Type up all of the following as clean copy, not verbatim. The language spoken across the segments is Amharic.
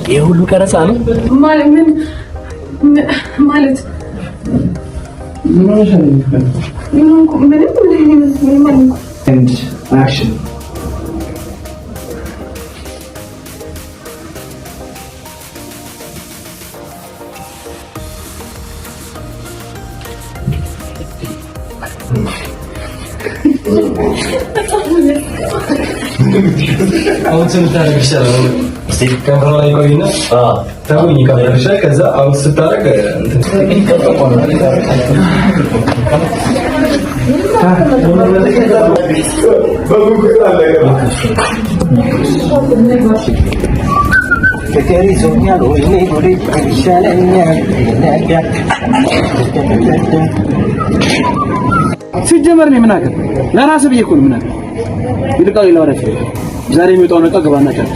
ይሄ ሁሉ ቀረጻ ነው ማለት ምን ማለት ምንም። And action. አሁን ስምታደርግ ይሻላል። እስቲ ከንፈሯ ላይ ቆይና ተውኝ ካሜራሽ ላይ፣ ከዛ out ስታደርግ ፍቅር ይዞኛል ወይኔ ጉዴ ይሻለኛል። ሲጀመር እኔ ምን አገር ለራስህ ብዬ እኮ ነው። ምን አገር ይልቃል ሌላ ወሬ ዛሬ የሚወጣውን ዕቃ ግባና ጨርስ።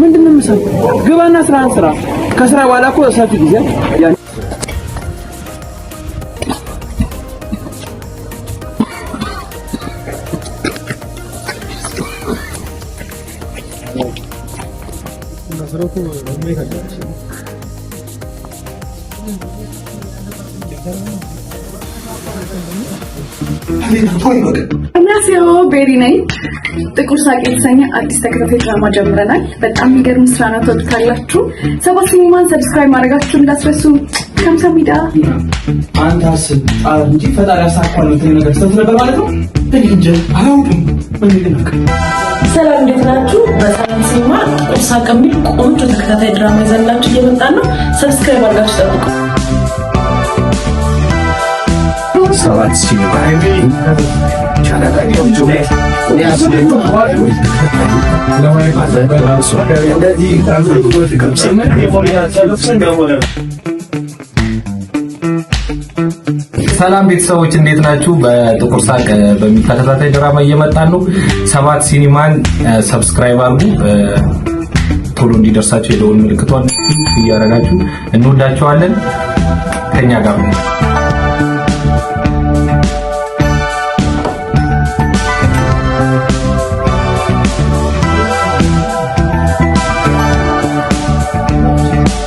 ምንድን ነው የምሰራው? ግባና ስራህን ስራ። ከስራ በኋላ እኮ ሰፊ ጊዜ ያ እናሲዮ ቤሪ ነኝ። ጥቁር ሳቅ የተሰኘ አዲስ ተከታታይ ድራማ ጀምረናል። በጣም የሚገርም ስራ ነው፣ ትወዱታላችሁ። ሰባት ሲኒማን subscribe ማድረጋችሁን እንዳትረሱ። ከምሳሚዳ። አንተ አስብ ጣር እንጂ ፈጣሪ ያሳካዋል የምትለኝ ነገር ስህተት ነበር ማለት ነው። እኔ እንጃ አላውቅም። እኔ ግን ሰላም፣ እንዴት ናችሁ? በሰላም ሲኒማ ጥቁር ሳቅ የሚል ቆንጆ ተከታታይ ድራማ ይዘንላችሁ እየመጣን ነው። Subscribe አድርጋችሁ ጠብቁ። ሰባት ሲኒማ ሰላም ቤተሰቦች፣ እንዴት ናችሁ? በጥቁር ሳቅ በሚል ተከታታይ ድራማ እየመጣን ነው። ሰባት ሲኒማን subscribe አድርጉ፣ ቶሎ እንዲደርሳችሁ የደወል ምልክቷን እያደረጋችሁ። እንወዳችኋለን። ከኛ ጋር ነው።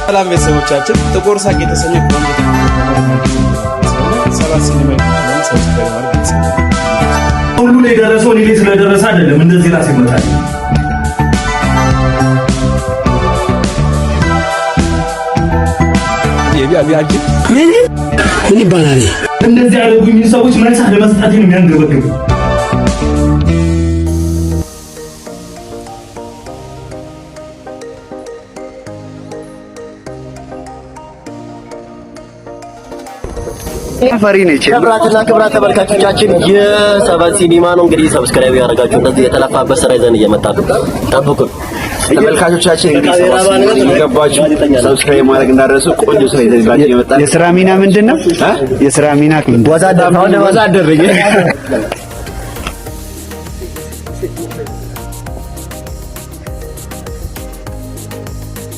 ሰላም ቤተሰቦቻችን፣ ጥቁር ሳቅ የተሰኘ ቆንጆ ሰባት ሲኒማ subscribe ማድረግ። ሁሉ ላይ ደረሰው እኔ ላይ ስለደረሰ አይደለም እንደዚህ ራስ ይመታል። ምን ይባላል? እንደዚህ ያደረጉኝ ሰዎች መልስ ለመስጠት ነው የሚያንገበግብ። ፈሪ ነች። ክብራትና ክብራት ተመልካቾቻችን የሰባት ሲኒማ ነው። እንግዲህ subscribe ያደረጋችሁ እንደዚህ የተለፋበት ስራ ይዘን እየመጣን ነው። ጠብቁን። ተመልካቾቻችን፣ እንግዲህ ሰባት ሲኒማ እየገባችሁ subscribe ማድረግ እንዳትረሱ። ቆንጆ ስራ ይዘንላችሁ የመጣን። የስራ ሚና ምንድን ነው? የስራ ሚና ምንድን ነው? ወዛደር።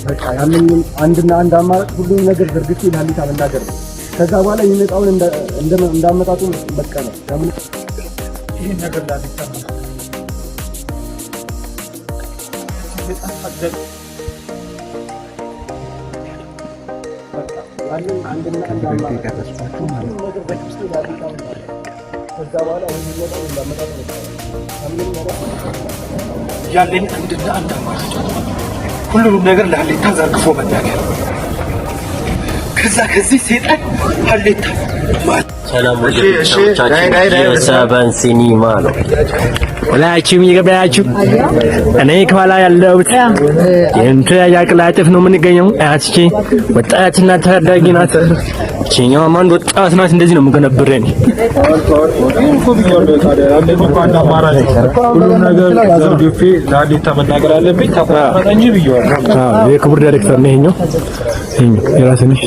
በቃ ያለኝን አንድና አንድ አማራጭ ሁሉንም ነገር ዘርግቼ ለሀሊታ መናገር ነው። ከዛ በኋላ የሚመጣውን እንዳመጣጡ መቀበል። ለምን ይህን ነገር ለሀሊታ መናገር በቃ ያለኝ አንድና አንድ አማራጭ ሁሉንም ነገር ዘርግቼ ለሀሊታ መናገር፣ ከዛ በኋላ የሚመጣውን እንዳመጣጡ መቀበል። ከምንም ነገር ያለኝ አንድና አንድ አማራጭ ሁሉንም ነገር ለሀሌታ ዘርግፎ መናገር፣ ከዛ ከዚህ ሴጣን ሀሌታ ማለት ሰላም ውድ ቤተሰቦቻችን፣ የሰበን ሲኒማ ነው። ሁላችሁም እየገባችሁ እኔ ከኋላ ያለሁት የእንትን ያቅላጥፍ ነው የምንገኘው። አያትቼ ወጣትና ታዳጊ ናት። ይችኛዋም አንድ ወጣት ናት። እንደዚህ ነው የምገነብረን። ሁሉም ነገር ዘርግፌ ለሀሌታ መናገር አለብኝ። ተቆጣጠኝ እንጂ ብየዋለሁ። አዎ፣ የክቡር ዳይሬክተር ነው ይሄኛው። ይሄኛው የራስህ ነሽ።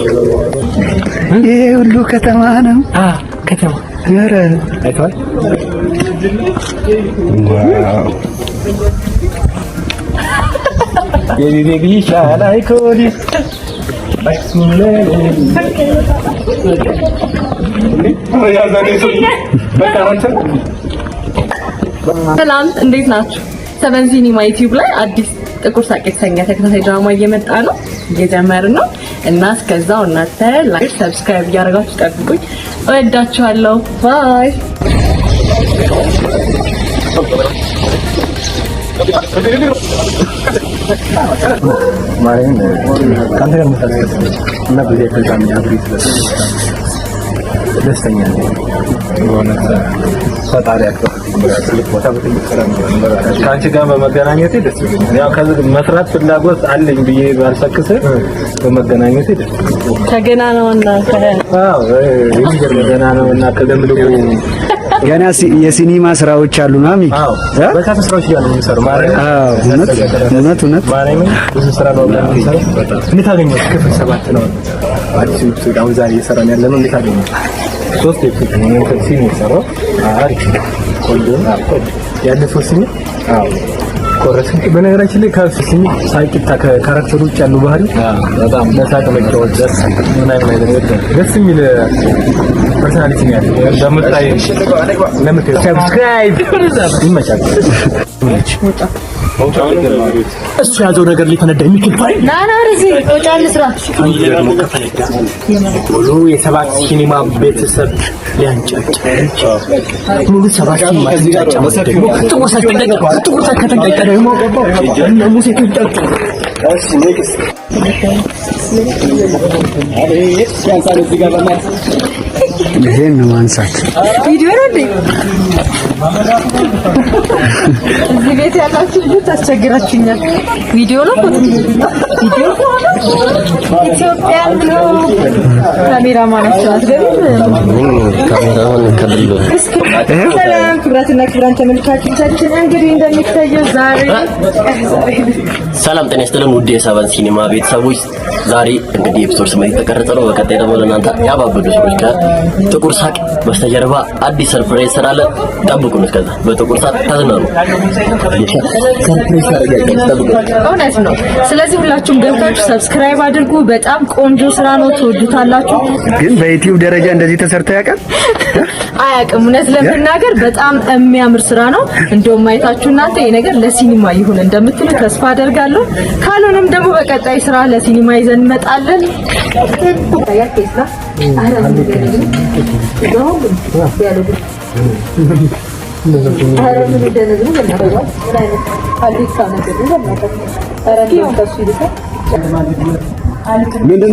ይሄ ሁሉ ከተማ ነው። አ ከተማ ኧረ አይተዋል። Wow! Baby, baby, shall I call you? ሰላም እንዴት ናችሁ? ሰቨን ሲኒማ ዩቲዩብ ላይ አዲስ ጥቁር ሳቅ የተሰኘ ተከታታይ ድራማ እየመጣ ነው፣ እየጀመርን ነው እና እስከዛው እናንተ like፣ subscribe እያደረጋችሁ ጠብቁኝ። እወዳችኋለሁ። Bye። ማርያምን ከአንተ ጋር መስራት እና በዚህ አጋጣሚ አብሬ ደስተኛ ነኝ። በእውነት ፈጣሪ ያክብርልኝ። ትልቅ ቦታ በትልቅ ስራ ነው። ከአንቺ ጋር በመገናኘቴ ደስ ብሎኛል። ያው ከዚህ መስራት ፍላጎት አለኝ ብዬ ባልሰክስ በመገናኘቴ ደስ ብሎኛል። ከገና ነውና አዎ፣ የሚገርም ገና ነውና ከደምልቁ ገና የሲኒማ ስራዎች አሉ ነው ሚኪ። በርካታ ስራዎች ጋር ነው የምንሰራው። ማርያምን አዎ፣ እውነት እውነት እውነት ማርያምን ብዙ ስራ ነው የምንሰራው። እንዴት አገኘሁት? ክፍል 7 ነው አዲሱ episode አሁን ዛሬ እየሰራን ያለ ነው። እንዴት አገኘሁት? 3 episode ነው እንትን scene የሰራው። አሪፍ ቆንጆ ነው። ያለፈው scene አዎ ኮረስ። በነገራችን ላይ ከ scene ሳቂታ ከ character ውጭ ያለው ባህሪ በጣም መሳቅ፣ መጫወት ደስ ምናምን አይነት ደስ የሚል personality ነው ያለው። እንደምታይ እንደምታይ subscribe ይመቻል። እሱ ያዘው ነገር ሊፈነዳ የሚችል ፋይል ና ና ወደዚህ ወጫ እንስራ። ደግሞ ከፈነዳ ሙሉ የሰባት ሲኒማ ቤተሰብ ሊያንጫጫ ሙሉ ሰባት ሲኒማ ሲንጫጫ ማለት ደግሞ ጥቁር ሳቅ ከተንጫጫ፣ ጥቁር ሳቅ ከተንጫጫ ደግሞ እነ ሙሴ ተንጫጩ። ይሄን ነው ማንሳት። ቪዲዮ ነው እንዴ? እዚህ ቤት ያላችሁ ልጆች አስቸግራችሁኛል። ቪዲዮ ነው ፎቶ? ቪዲዮ ኢትዮጵያን ብሎ ካሜራማናቸው አትገቢም? ሰላም ክብራትና ክብራን ተመልካቾቻችን፣ እንግዲህ እንደሚታየው ዛሬ ሰላም ጤና ይስጥልን ውድ የሰቨን ሲኒማ ቤተሰቦች፣ ዛሬ እንግዲህ episode 8 የተቀረጸ ነው። በቀጣይ ደግሞ ለእናንተ ያባበዱ ሰዎች ከጥቁር ሳቅ በስተጀርባ አዲስ surprise ስላለ ጠብቁን። እስከዛ በጥቁር ሳቅ ተዝናኑ። Surprise ታደርጋለች፣ ጠብቁን። እውነት ነው። ስለዚህ ሁላችሁም ገብታችሁ subscribe አድርጉ። በጣም ቆንጆ ስራ ነው፣ ትወዱታላችሁ። ግን በዩቲዩብ ደረጃ እንደዚህ ተሰርቶ ያውቃል? አያውቅም። እውነት ለመናገር በጣም የሚያምር ስራ ነው። እንደውም ማየታችሁ እናንተ ይሄ ነገር ለሲኒማ ይሁን እንደምትሉ ተስፋ አደርጋለሁ። ካልሆነም ደግሞ በቀጣይ ስራ ለሲኒማ ይዘን እንመጣለን። ምንድን